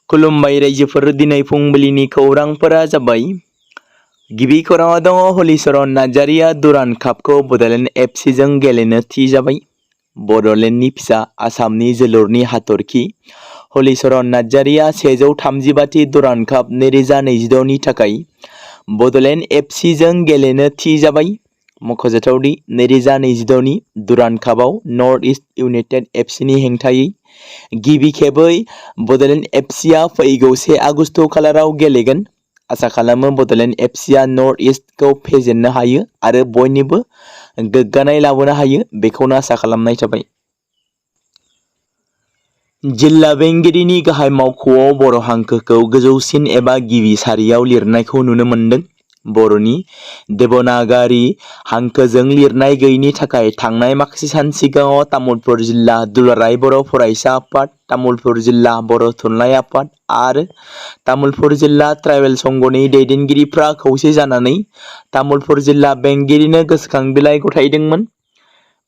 खुलुमबाय रायजोफोर दिनै फुंबिलिनि खौरांफोरा जाबाय। गिबि खौराङाव दङ हलिचरन नार्जारिया दुरान्ड कापखौ बड'लेण्ड FC जों गेलेनो थि जाबाय। बड'लेण्डनि फिसा आसामनि जोलुरनि हाथरखि हलिचरन नार्जारिया 135थि दुरान्ड काप 2026 नि थाखाय बड'लेण्ड FC जों गेलेनो थि जाबाय। मख'जाथावदि 2026 नि दुरान्ड कापआव नर्थ इस्ट इउनाइटेड FC नि हेंथायै गिबि खेबै बड'लेण्ड FC आ फैगौ 1 आगस्ट खालाराव गेलेगोन। आसा खालामो बड'लेण्ड FC आ नर्थ इस्टखौ फेजेननो हायो आरो बयनिबो गोग्गानाय लाबोनो हायो, बेखौनो आसा खालामनाय थाबाय। जिल्ला बेंगिरिनि गाहाय मावख'आव बर' हांखोखौ गोजौसिन एबा गिबि सारियाव लिरनायखौ नुनो मोन्दों। बर'नि देबनागरि हांखोजों लिरनाय गैयैनि थाखाय थांनाय माखासे सान सिगाङाव तामुलपुर जिल्ला दुलाराय बर' फरायसा आफाद, तामुलपुर जिल्ला बर' थुनलाइ आफाद आरो तामुलपुर जिल्ला ट्राइबेल संघनि दैदेनगिरिफ्रा खौसे जानानै तामुलपुर जिल्ला बेंगिरिनो गोसोखां बिलाइ गथायदोंमोन।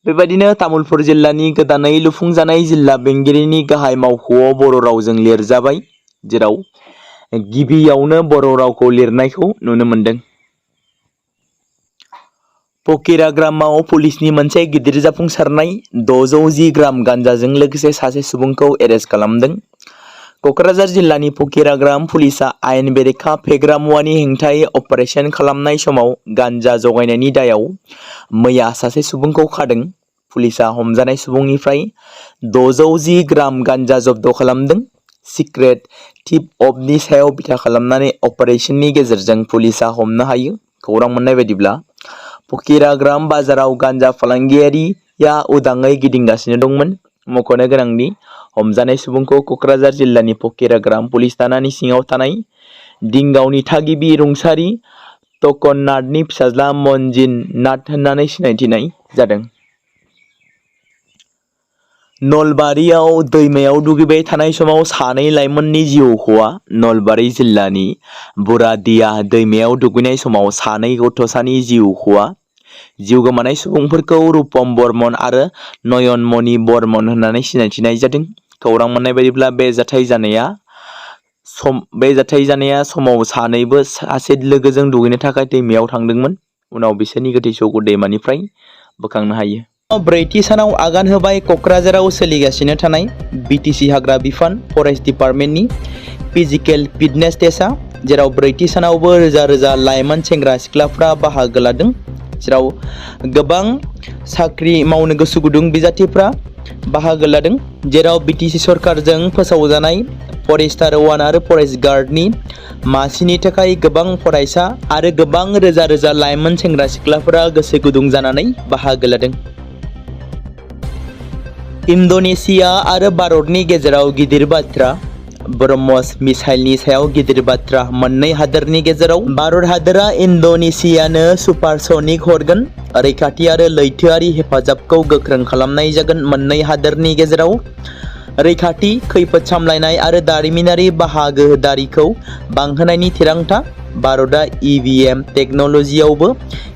बेबायदिनो तामुलपुर जिल्लानि गोदानै लुफुंजानाय जिल्ला बेंगिरिनि गाहाय मावख'आव बर' रावजों लिरजाबाय, जेराव गिबियावनो बर' रावखौ लिरनायखौ नुनो मोन्दों। फकिराग्रामाव पुलिसनि मोनसे गिदिर जाफुंसारनाय 610 ग्राम गान्जाजों लोगोसे सासे सुबुंखौ एरेस्ट खालामदों। क'क्राझार जिल्लानि फकिराग्राम पुलिसआ आयेन बेरेखा फेग्रा मुवानि हेंथायै अपारेशन खालामनाय समाव गान्जा जगायनायनि दायाव मैया सासे सुबुंखौ खादों। पुलिसआ हमजानाय सुबुंनिफ्राय 610 ग्राम गान्जा जब्द खालामदों। सिक्रेट टिप-अफनि सायाव बिथा खालामनानै अपारेशननि गेजेरजों पुलिसआ हमनो हायो। खौरां मोननाय बायदिब्ला फकिराग्राम बाजाराव गान्जा फालांगियारिया उदाङै गिदिंगासिनो दंमोन। मख'नो गोनांदि हमजानाय सुबुंखौ क'क्राझार जिल्लानि फकिराग्राम पुलिस थानानि सिङाव थानाय दिंगावनि थागिबि रुंसारि तकन नाथनि फिसाज्ला मनजिन नाथ होननानै सिनायथिनाय जादों। नलबारियाव दैमायाव दुगैबाय थानाय समाव सानै लाइमोननि जिउ खहा। नलबारि जिल्लानि बुरादिया दैमायाव दुगैनाय समाव सानै गथ'सानि जिउ खहा। जिउ गोमानाय सुबुंफोरखौ रुपम बर्मन आरो नयनमणि बर्मन होननानै सिनायथिनाय जादों। खौरां मोननाय बायदिब्ला बे जाथाय जानाया समाव सानैबो सासे लोगोजों दुगैनो थाखाय दैमायाव थांदोंमोन। उनाव बिसोरनि गोथै सह'खौ दैमानिफ्राय बोखांनो हायो। ब्रैथि सानाव आगान होबाय क'क्राझाराव सोलिगासिनो थानाय BTC हाग्रा बिफान फरेस्ट डिपार्टमेन्टनि फिजिकेल फिटनेस टेस्टआ, जेराव ब्रैथि सानावबो रोजा रोजा लाइमोन सेंग्रा सिख्लाफ्रा बाहागो लादों, जेराव गोबां साख्रि मावनो गोसो गुदुं बिजाथिफ्रा बाहागो लादों। जेराव BTC सरकारजों फोसावजानाय फरेस्टार 1 आरो फरेस्ट गार्डनि मासिनि थाखाय गोबां फरायसा आरो गोबां रोजा रोजा लाइमोन सेंग्रा सिख्लाफोरा गोसो गुदुं जानानै बाहागो लादों। इन्ड'नेसिया आरो भारतनि गेजेराव गिदिर बाथ्रा। ब्रह्मस मिसाइलनि सायाव गिदिर बाथ्रा। मोननै हादोरनि गेजेराव भारत हादोरा इन्ड'नेसियानो सुपारसनिक हरगोन। रैखाथि आरो लैथोआरि हेफाजाबखौ गोख्रों खालामनाय जागोन। मोननै हादोरनि गेजेराव रैखाथि, खैफोद सामलायनाय आरो दारिमिनारि बाहागोदारिखौ बांहोनायनि थिरांथा। भारतआ EVM टेक्न'लजियावबो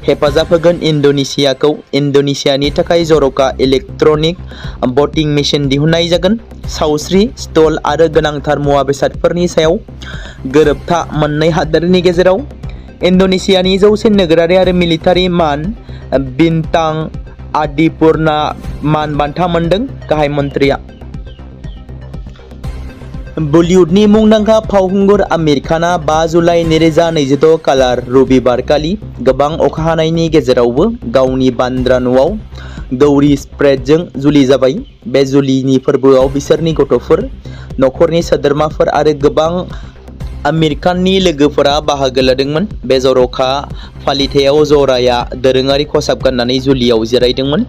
हेफाजाब होगोन इन्ड'नेसियाखौ। इन्ड'नेसियानि थाखाय जर'खा इलेक्ट्रनिक भटिं मेसिन दिहुननाय जागोन। सावस्रि, स्टल आरो गोनांथार मुवा बेसादफोरनि सायाव गोरोबथा। मोननै हादोरनि गेजेराव इन्ड'नेसियानि जौसिन नोगोरारि आरो मिलिटारि मान बिन्तां आदिपुर्ना मान बान्था मोनदों। गाहाय मन्थ्रिया बलिउडनि मुंदांखा फावखुंगुर आमिर खानआ 5 जुलाइ 2026 खालार रबिबारखालि गोबां अखा हानायनि गेजेरावबो गावनि बान्द्रा न'आव गौरी स्प्रेडजों जुलि जाबाय। बे जुलिनि फोरबोआव बिसोरनि गथ'फोर, नखरनि सोद्रोमाफोर आरो गोबां आमिर खाननि लोगोफोरा बाहागो लादोंमोन। बे जर'खा फालिथायाव जराया दोरोङारि खसाब गाननानै जुलियाव जिरायदोंमोन।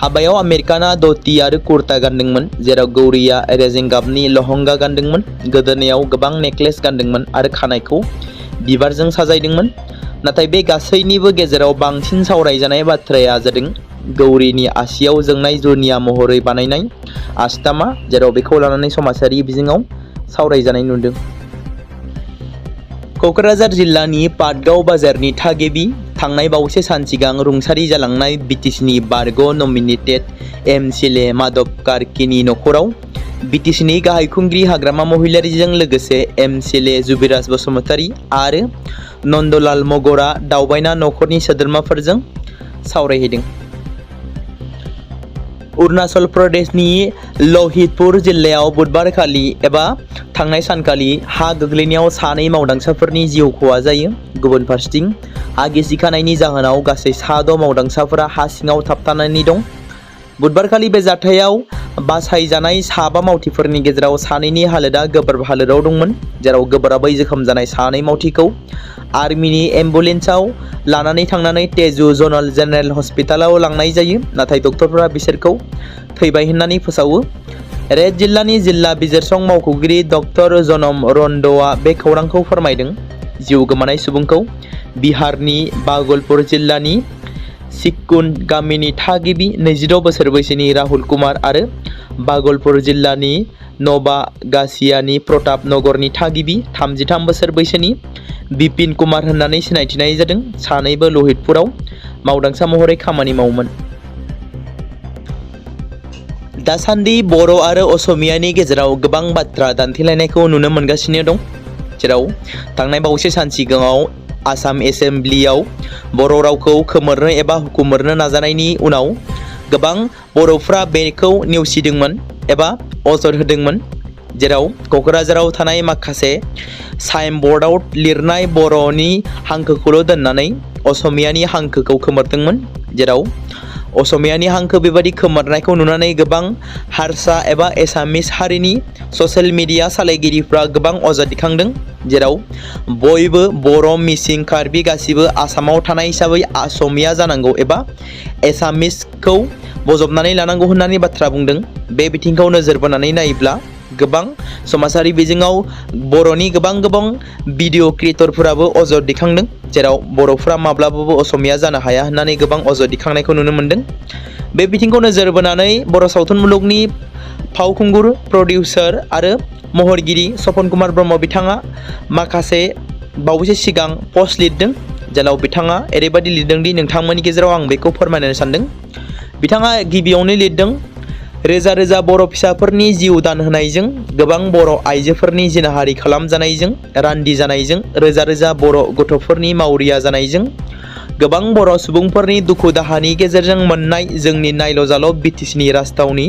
हाबायाव आमिर खानआ धोती आरो कुर्ता गानदोंमोन, जेराव गौरीया रेजें गाबनि लहंगा गानदोंमोन, गोदोनायाव गोबां नेकलेस गानदोंमोन आरो खानाइखौ बिबारजों साजायदोंमोन। नाथाय बे गासैनिबो गेजेराव बांसिन सावरायजानाय बाथ्राया जादों गौरीनि आसियाव जोंनाय जुनिया महरै बानायनाय आस्थामा, जेराव बेखौ लानानै समाजारि बिजोङाव सावरायजानाय नुदों। क'क्राझार जिल्लानि पाटगाव बाजारनि थागिबि थांनाय बावैसो सान सिगां रुंसारि जालांनाय BTCनि बारग' नमिनेटेड MCLA माधव कार्कीनि नखराव बिटिसिनि गाहाय खुंगिरि हाग्रामा महिलारिजों लोगोसे एमसिएलए जुबिराज बसुमतारी आरो नन्दलाल मगरा दावबायना नखरनि सोद्रोमाफोरजों सावरायहैदों। अरुणाचल प्रदेशनि लहितपुर जिल्लायाव बुधबारखालि एबा थांनाय सानखालि हा गोग्लैनायाव सानै मावदांसाफोरनि जिउ खहा जायो। गुबुन फारसेथिं हा गिसिखानायनि जाहोनाव गासै 6 मावदांसाफोरा हा सिङाव थाबथानानै दं। बुधबारखालि बे जाथायाव बासायजानाय 7 मावथिफोरनि गेजेराव 2नि हालोदा गोब्राब हालोदाव दंमोन, जेराव गोब्राबै जोखोम जानाय 2 मावथिखौ आर्मिनि एम्बुलेन्सआव लानानै थांनानै तेजु जनरल जेनेरेल हस्पिटालाव लांनाय जायो, नाथाय डक्टरफोरा बिसोरखौ थैबाय होननानै फोसावो। रेड जिल्लानि जिल्ला बिजिरसं मावख'गिरि डक्टर जनम रन्दआ बे खौरांखौ फोरमायदों। जिउ गोमानाय सुबुंखौ बिहारनि बागलपुर जिल्लानि सिक्कुन गामिनि थागिबि 26 बोसोर बैसोनि राहुल कुमार आरो बागलपुर जिल्लानि नबागासियानि प्रताप नगरनि थागिबि 33 बोसोर बैसोनि बिपिन कुमार होननानै सिनायथिनाय जादों। सानैबो लहितपुराव मावदांसा महरै खामानि मावोमोन। दासान्दि बर' आरो असमियानि गेजेराव गोबां बाथ्रा दान्थेलायनायखौ नुनो मोनगासिनो दं, जेराव थांनाय बावैसो सान सिगाङाव आसाम एसेम्ब्लियाव बर' रावखौ खोमोरनो एबा हुखुमोरनो नाजानायनि उनाव गोबां बर'फ्रा बेखौ नेवसिदोंमोन एबा अजद होदोंमोन, जेराव क'क्राझाराव थानाय माखासे साइनबर्डआव लिरनाय बर'नि हांखोखौल' दोननानै असमियानि हांखोखौ खोमोरदोंमोन। जेराव असमियानि हांखो बेबादि खोमोरनायखौ नुनानै गोबां हारसा एबा एसामिस हारिनि ससियेल मिडिया सालायगिरिफ्रा गोबां अजद दिखांदों, जेराव बयबो बर', मिसिं, कार्बि गासिबो आसामाव थानाय हिसाबै असमिया जानांगौ एबा एसामिसखौ बजबनानै लानांगौ होननानै बाथ्रा बुंदों। बे बिथिंखौ नोजोर बोनानै नायोब्ला गोबां समाजारि बिजोङाव बर'नि गोबां भिडिअ क्रिएटरफोराबो अजद दिखांदों, जेराव बर'फ्रा माब्लाबाबो असमिया जानो हाया होननानै गोबां अजद दिखांनायखौ नुनो मोनदों। बे बिथिंखौ नोजोर बोनानै बर' सावथुन मुलुगनि फावखुंगुर, प्रडिउसार आरो महरगिरि सपन कुमार ब्रह्म बिथाङा माखासे बावैसो सिगां पस्ट लिरदों, जेराव बिथाङा ओरैबायदि लिरदों दि नोंथांमोननि गेजेराव आं बेखौ फोरमायनो सानदों। बिथाङा गिबियावनो लिरदों, रोजा रोजा बर' फिसाफोरनि जिउ दान होनायजों, गोबां बर' आइजोफोरनि जिनाहारि खालामजानायजों, रान्दि जानायजों, रोजा रोजा बर' गथ'फोरनि मावरिया जानायजों, गोबां बर' सुबुंफोरनि दुखु दाहानि गेजेरजों मोननाय जोंनि नायल' जाल' बिटिसिनि राजथावनि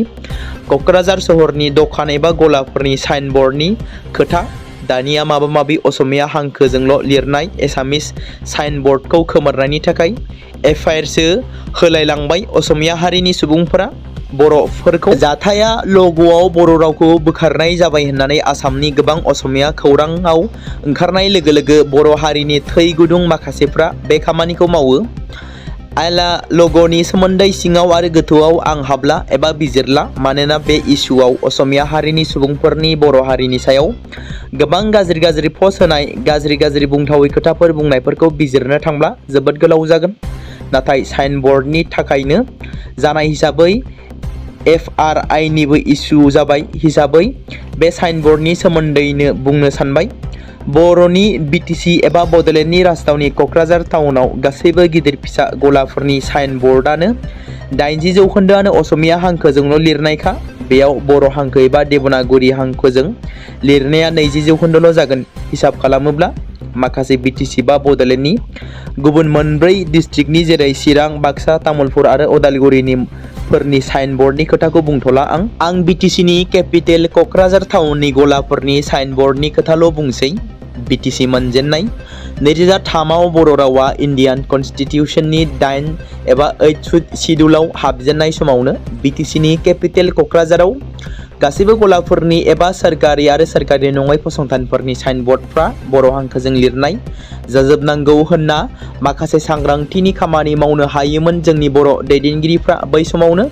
क'क्राझार सहरनि दखान एबा गलाफोरनि साइनबर्डनि खोथा, दानिया माबा माबि असमिया हांखोजोंल' लिरनाय एसामिस साइनबर्डखौ खोमोरनायनि थाखाय एफआइआरसो होलायलांबाय असमिया हारिनि सुबुंफोरा बर'फोरखौ। जाथाया लग'आव बर' रावखौ बोखारनाय जाबाय होननानै आसामनि गोबां असमिया खौराङाव ओंखारनाय लोगो लोगो बर' हारिनि थै गुदुं माखासेफ्रा बे खामानिखौ मावो। आयला लग'नि सोमोन्दै सिङाव आरो गोथौआव आं हाबला एबा बिजिरला, मानोना बे इस्युआव असमिया हारिनि सुबुंफोरनि बर' हारिनि सायाव गोबां गाज्रि पस्ट होनाय, गाज्रि बुंथावै खोथाफोर बुंनायफोरखौ बिजिरनो थांब्ला जोबोद गोलाव जागोन। नाथाय साइनबर्डनि थाखायनो जानाय हिसाबै एफआरआइनिबो इस्यु जाबाय हिसाबै बे साइनबर्डनि सोमोन्दैनो बुंनो सानबाय। बर'नि बिटिसि एबा बड'लेण्डनि राजधानी क'क्राझार टाउनाव गासैबो गिदिर फिसा गलाफोरनि साइनबर्डआनो 80% असमिया हांखोजोंल' लिरनायखा। बेयाव बर' हांखो एबा देबनागरि हांखोजों लिरनाया 20% जागोन। हिसाब खालामोब्ला माखासे बिटिसि बा बड'लेण्डनि गुबुन 4 डिस्ट्रिक्टनि जेरै चिरां, बाक्सा, तामुलपुर आरो उदालगुरिनि फोरनि साइनबर्डनि खोथाखौ बुंथ'ला आं बिटिसिनि केपिटेल क'क्राझार टाउननि गलाफोरनि साइनबर्डनि खोथाल' बुंसै। बिटिसि मोनजेननाय 2003आव बर' रावा इन्डियान कन्स्टिटिउसननि 8 एबा 8 शिड्युलाव हाबजेननाय समावनो बिटिसिनि केपिटेल क'क्राझाराव गासैबो गलाफोरनि एबा सोरखारि आरो सोरखारि नङै फसंथानफोरनि साइनबर्डफ्रा बर' हांखोजों लिरनाय जाजोबनांगौ होनना माखासे सांग्रांथिनि खामानि मावनो हायोमोन जोंनि बर' दैदेनगिरिफ्रा बै समावनो।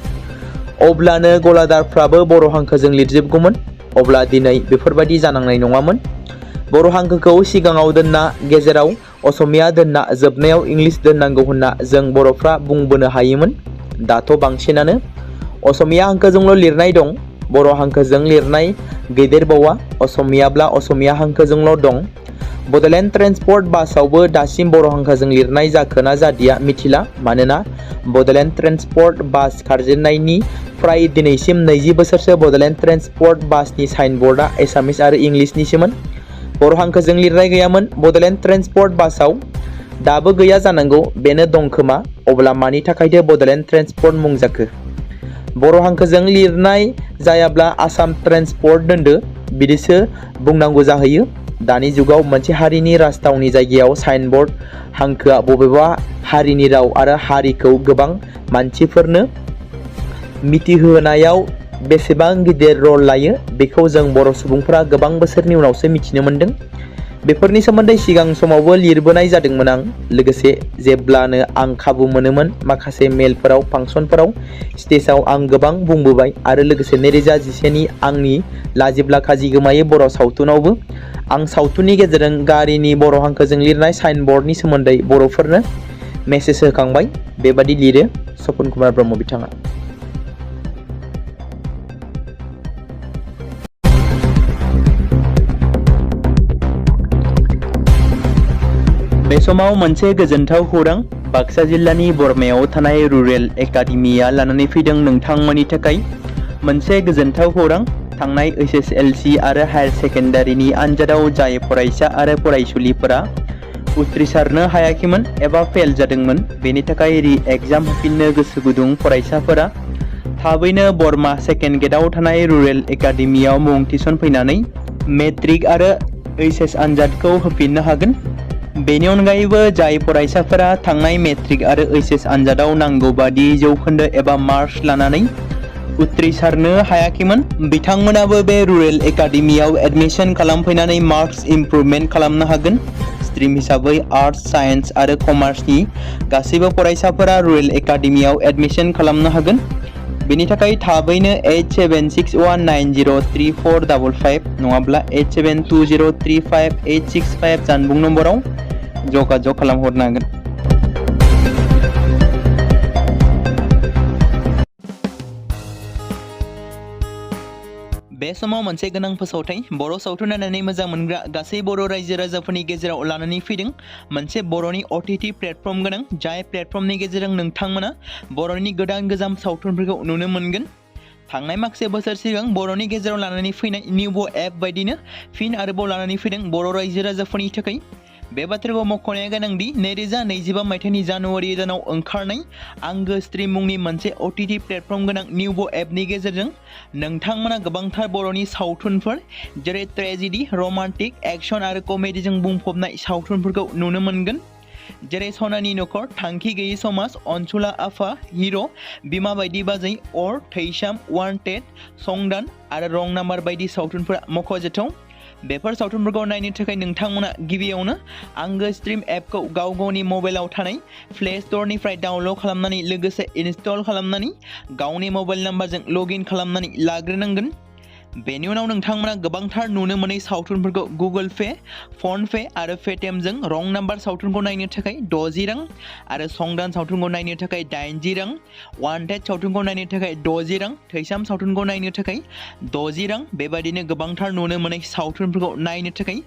अब्लानो गलादारफ्राबो बर' हांखोजों लिरजोबगौमोन, अब्ला दिनै बेफोरबायदि जानांनाय नङामोन। बर' हांखोखौ सिगाङाव दोनना गेजेराव असमिया दोनना जोबनायाव इंलिस दोननांगौ होनना जों बर'फ्रा बुंबोनो हायोमोन। दाथ' बांसिनानो असमिया हांखोजोंल' लिरनाय दं, बर' हांखोजों लिरनाय गैदेरबावा, असमियाब्ला असमिया हांखोजोंल' दं। बड'लेण्ड ट्रेन्सपर्ट बासावबो दासिम बर' हांखोजों लिरनाय जाखोना जादिया मिथिला, मानोना बड'लेण्ड ट्रेन्सपर्ट बास खारजेननायनि फ्राय दिनैसिम 20 बोसोरसो बड'लेण्ड ट्रेन्सपर्ट बासनि साइनबर्डआ एसामिस आरो इंलिसनिसोमोन। बर' हांखोजों लिरनाय गैयामोन। बड'लेण्ड ट्रेन्सपर्ट बासाव दाबो गैया जानांगौ, बेनो दं खोमा। अब्ला मानि थाखायथो बड'लेण्ड ट्रेन्सपर्ट मुं जाखो? बर' हांखोजों लिरनाय जायाब्ला आसाम ट्रेन्सपर्ट दोनदो बिदिसो बुंनांगौ जाहैयो। दानि जुगाव मोनसे हारिनि राजथावनि जायगायाव साइनबर्ड हांखोआ बबेबा हारिनि राव आरो हारिखौ गोबां मानसिफोरनो मिथिहोनायाव बेसेबां गिदिर रल लायो बेखौ जों बर' सुबुंफोरा गोबां बोसोरनि उनावसो मिथिनो मोन्दों। बेफोरनि सोमोन्दै सिगां समावबो लिरबोनाय जादोंमोन आं। लोगोसे जेब्लानो आं खाबु मोनोमोन माखासे मेलफोराव, फांसनफोराव, स्टेजाव आं गोबां बुंबोबाय आरो लोगोसे 2011नि आंनि लाजिब्ला खाजि गोमायो बर' सावथुनावबो आं सावथुननि गेजेरजों गारिनि बर' हांखोजों लिरनाय साइनबर्डनि सोमोन्दै बर'फोरनो मेसेज होखांबाय। बेबादि लिरो सपन कुमार ब्रह्म बिथाङा। बे समाव मोनसे गोजोनथाव खौरां बाक्सा जिल्लानि बरमायाव थानाय रुरेल एकाडेमिया लानानै फैदों नोंथांमोननि थाखाय मोनसे गोजोनथाव खौरां। थांनाय SSLC आरो हायार सेकेन्डारिनि आनजादाव जाय फरायसा आरो फरायसुलिफोरा उथ्रिसारनो हायाखैमोन एबा फेल जादोंमोन, बेनि थाखाय रि एग्जाम होफिननो गोसो गुदुं फरायसाफोरा थाबैनो बरमा सेकेन्ड गेटआव थानाय रुरेल एकाडेमियाव मुं थिसनफैनानै मेट्रिक आरो HS आनजादखौ होफिननो हागोन। बेनि अनगायैबो जाय फरायसाफोरा थांनाय मेट्रिक आरो HS आनजादाव नांगौ बादि जौखोन्दो एबा मार्क्स लानानै उथ्रिसारनो हायाखैमोन, बिथांमोनाबो बे रुरेल एकाडेमियाव एडमिशन खालामफैनानै मार्क्स इमप्रुभमेन्ट खालामनो हागोन। स्ट्रिम हिसाबै आर्टस, साइन्स आरो कमार्सनि गासैबो फरायसाफोरा रुरेल एकाडेमियाव एडमिशन खालामनो हागोन। बेनि थाखाय थाबैनो 8761903455 नङाब्ला 87203585 जानबुं नम्बराव जगाजग खालामहरनो हागोन। बे समाव मोनसे गोनां फोसावथाय बर' सावथुन नायनानै मोजां मोनग्रा गासै बर' रायजो राजाफोरनि गेजेराव लानानै फैदों मोनसे बर'नि OTT प्लेटफर्म गोनां, जाय प्लेटफर्मनि गेजेरजों नोंथांमोना बर'नि गोदान गोजाम सावथुनफोरखौ नुनो मोनगोन। थांनाय माखासे बोसोर सिगां बर'नि गेजेराव लानानै फैनाय निउबो एप बायदिनो फिन आरोबाव लानानै फैदों बर' रायजो राजाफोरनि थाखाय। बे बाथ्राखौ मख'नाया गोनांदि 2025 मायथाइनि जानुवारि दानाव ओंखारनाय आंगो स्ट्रिम मुंनि मोनसे OTT प्लेटफर्म गोनां निउबो एपनि गेजेरजों नोंथांमोना गोबांथार बर'नि सावथुनफोर जेरै ट्रेजेडि, रमान्टिक, एक्शन आरो कमेडिजों बुंफबनाय सावथुनफोरखौ नुनो मोनगोन। जेरै सनानि नखर, थांखि गैयै समाज, अनसुला आफा, हिर', बिमा बायदि बाजै, अर, थैसाम, वान्टेड, संदान आरो रं नाम्बार बायदि सावथुनफोरा मख'जाथाव। बेफोर सावथुनफोरखौ नायनो थाखाय नोंथांमोना गिबियावनो आंगो स्ट्रिम एपखौ गाव गावनि मबाइलाव थानाय प्ले स्ट'रनिफ्राय डाउनल'ड खालामनानै लोगोसे इनस्टल खालामनानै गावनि मबाइल नाम्बारजों लगइन खालामनानै लाग्रोनांगोन। बेनि उनाव नोंथांमोना गोबांथार नुनो मोनै सावथुनफोरखौ गुगोल पे, फन पे आरो पेटिएमजों रं नाम्बार सावथुनखौ नायनो थाखाय 60 रां आरो संदान सावथुनखौ नायनो थाखाय 80 रां, वान्टेड सावथुनखौ नायनो थाखाय 60 रां, थैसाम सावथुनखौ नायनो थाखाय 60 रां बेबायदिनो गोबांथार नुनो मोनै सावथुनफोरखौ नायनो थाखाय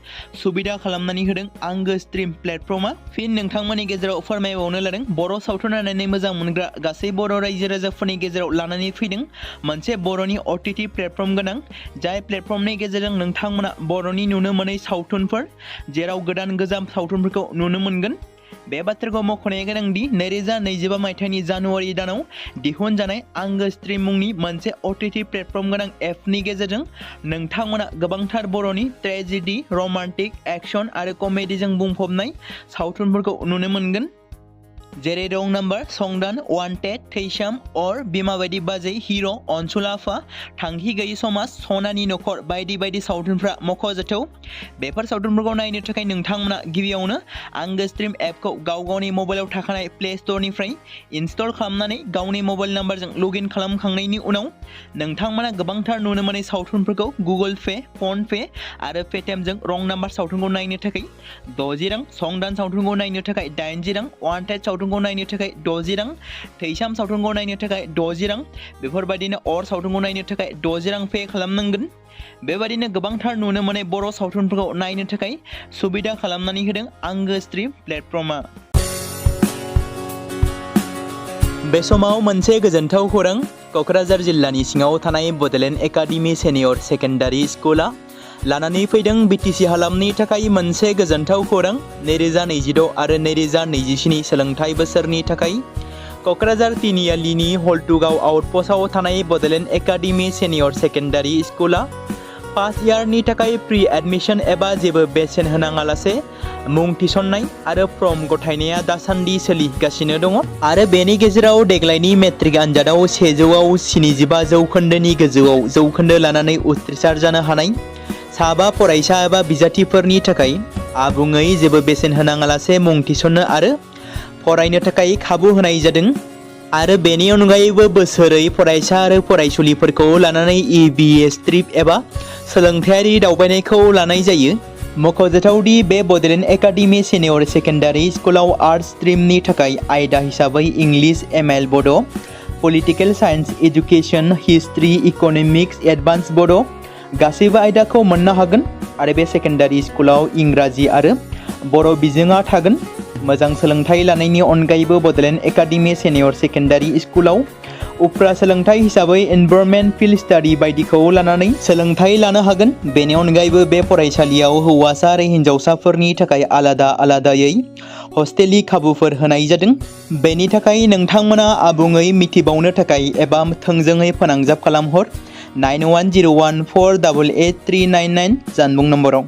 सुबिदा खालामनानै होदों आंगो स्ट्रिम प्लेटफर्मा। फिन नोंथांमोननि गेजेराव फोरमायबावनो लादों बर' सावथुन नायनानै मोजां मोनग्रा गासै बर' रायजो राजाफोरनि गेजेराव लानानै फैदों मोनसे बर'नि OTT प्लेटफर्म गोनां, जाय प्लेटफर्मनि गेजेरजों नोंथांमोना बर'नि नुनो मोनै सावथुनफोर जेराव गोदान गोजाम सावथुनफोरखौ नुनो मोनगोन। बे बाथ्राखौ मख'नाया गोनांदि 2025 मायथाइनि जानुवारि दानाव दिहुनजानाय आंगो स्ट्रिम मुंनि मोनसे OTT प्लेटफर्म गोनां एपनि गेजेरजों नोंथांमोना गोबांथार बर'नि ट्रेजेडि, रमान्टिक, एक्शन आरो कमेडिजों बुंफबनाय सावथुनफोरखौ नुनो मोनगोन। जेरै रं नाम्बार, संदान, वान्टेड, थैसाम, अर, बिमा बायदि बाजै, हिर', अनसुला आफा, थांखि गैयै समाज, सनानि नखर बायदि बायदि सावथुनफ्रा मख'जाथाव। बेफोर सावथुनफोरखौ नायनो थाखाय नोंथांमोना गिबियावनो आंगो स्ट्रिम एपखौ गाव गावनि मबाइलाव थाखानाय प्ले स्ट'रनिफ्राय इनस्टल खालामनानै गावनि मबाइल नाम्बारजों लगइन खालामखांनायनि उनाव नोंथांमोना गोबांथार नुनो मोनै सावथुनफोरखौ गुगोल पे, फन पे आरो पेटिएमजों रं नाम्बार सावथुनखौ नायनो थाखाय 60 रां, संदान सावथुनखौ नायनो थाखाय 80 रां, वान्टेड सावथुन सावथुनखौ नायनो थाखाय 60 रां, थैसाम सावथुनखौ नायनो थाखाय 60 रां, बेफोरबायदिनो अर सावथुनखौ नायनो थाखाय 60 रां पे खालामनांगोन। बेबायदिनो गोबांथार नुनो मोननाय बर' सावथुनफोरखौ नायनो थाखाय सुबिदा खालामनानै होदों आंगो स्ट्रिम प्लेटफर्मआ। बे समाव मोनसे गोजोनथाव खौरां, क'क्राझार जिल्लानि सिङाव थानाय बड'लेण्ड एकाडेमि सेनियर सेकेन्डारि स्कुला लानानै फैदों बिटिसि हालामनि थाखाय मोनसे गोजोनथाव खौरां। 2026 आरो 2027 सोलोंथाइ बोसोरनि थाखाय क'क्राझार तिनिआलिनि हल्टुगाव आउटपस्टआव थानाय बड'लेण्ड एकाडेमि सेनियर सेकेन्डारि स्कुला फार्स्ट इयारनि थाखाय प्रि एडमिशन एबा जेबो बेसेन होनाङालासे मुं थिसननाय आरो फर्म गथायनाया दासान्दि सोलिगासिनो दङ आरो बेनि गेजेराव देग्लायनि मेट्रिक आनजादाव 100आव 75 जौखोन्दोनि गोजौआव जौखोन्दो लानानै उथ्रिसार जानो हानाय साबा फरायसा एबा बिजाथिफोरनि थाखाय आबुङै जेबो बेसेन होनाङालासे मुं थिसननो आरो फरायनो थाखाय खाबु होनाय जादों आरो बेनि अनगायैबो बोसोरै फरायसा आरो फरायसुलिफोरखौ लानानै EBS ट्रिप एबा सोलोंथायारि दावबायनायखौ लानाय जायो। मख'जाथावदि बे बड'लेण्ड एकाडेमि सेनियर सेकेन्डारि स्कुलाव आर्ट्स स्ट्रिमनि थाखाय आयदा हिसाबै इंलिश ML बड', political science, education, history, economics, advance बड' गासैबो आयदाखौ मोननो हागोन आरो बे सेकेन्डारि स्कुलाव इंराजि आरो बर' बिजोङा थागोन। मोजां सोलोंथाइ लानायनि अनगायैबो बड'लेण्ड एकाडेमि सेनियर सेकेन्डारि स्कुलाव उफ्रा सोलोंथाइ हिसाबै एनभायरनमेन्ट फिल्ड स्टाडि बायदिखौ लानानै सोलोंथाइ लानो हागोन। बेनि अनगायैबो बे फरायसालियाव हौवासा आरो हिन्जावसाफोरनि थाखाय आलादा आलादायै हस्टेलनि खाबुफोर होनाय जादों। बेनि थाखाय नोंथांमोना आबुङै मिथिबावनो थाखाय एबा थोंजोङै फोनांजाब खालामहर 9101488399 जानबुं नम्बराव।